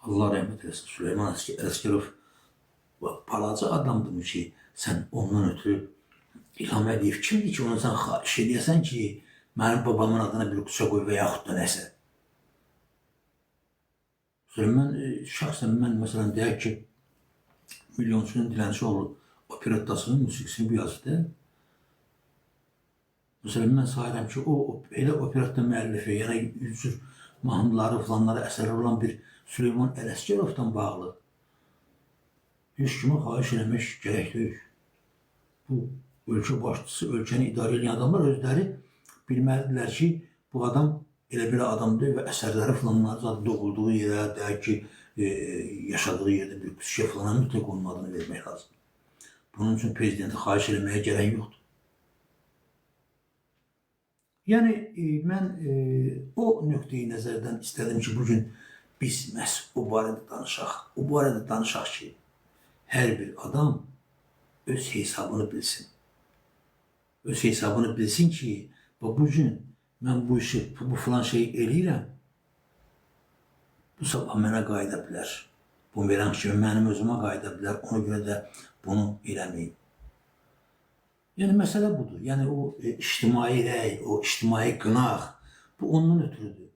Allah rəhmət eləsin. Süleyman Ələsgərov balaca adamdır ki, sən ondan ötürü İlham Əliyev kimdir ki, onu sən xahiş edəsən ki, mənim babamın adına bir küçə qoy və yaxud da nəsə. Məsələn, mən şəxsən mən məsələn deyək ki, Milyonçunun Dilənçioğlu operettasının musiqisini bu yazdı. Məsələn, mən sayıram ki, o elə operetta müəllifi, yəni cür mahnıları, filanları, əsərləri olan bir Süleyman Ələsgərovdan bağlı heç kimə xahiş eləmək gərək deyil. Bu ölkə başçısı, ölkəni idarə edən adamlar özləri bilməlidirlər ki, bu adam elə belə adam deyil və əsərləri filanları zaten doğulduğu yerə, deyək ki, yaşadığı yerdə bir küçə filana mütləq onun adını vermək lazımdır. Bunun üçün prezidenti xahiş eləməyə gərək yoxdur. Yəni mən o nöqteyi nəzərdən istədim ki, bugün biz məhz o barədə danışaq. O barədə danışaq ki, hər bir adam öz hesabını bilsin. Öz hesabını bilsin ki, bu gün mən bu işi, bu filan şeyi eləyirəm, bu sabah mənə qayıda bilər. Bumerang kimi mənim özümə qayıda bilər. Ona görə də bunu eləməyim. Yəni məsələ budur. Yəni o ictimai rəy, o ictimai qınaq, bu ondan ötürüdür.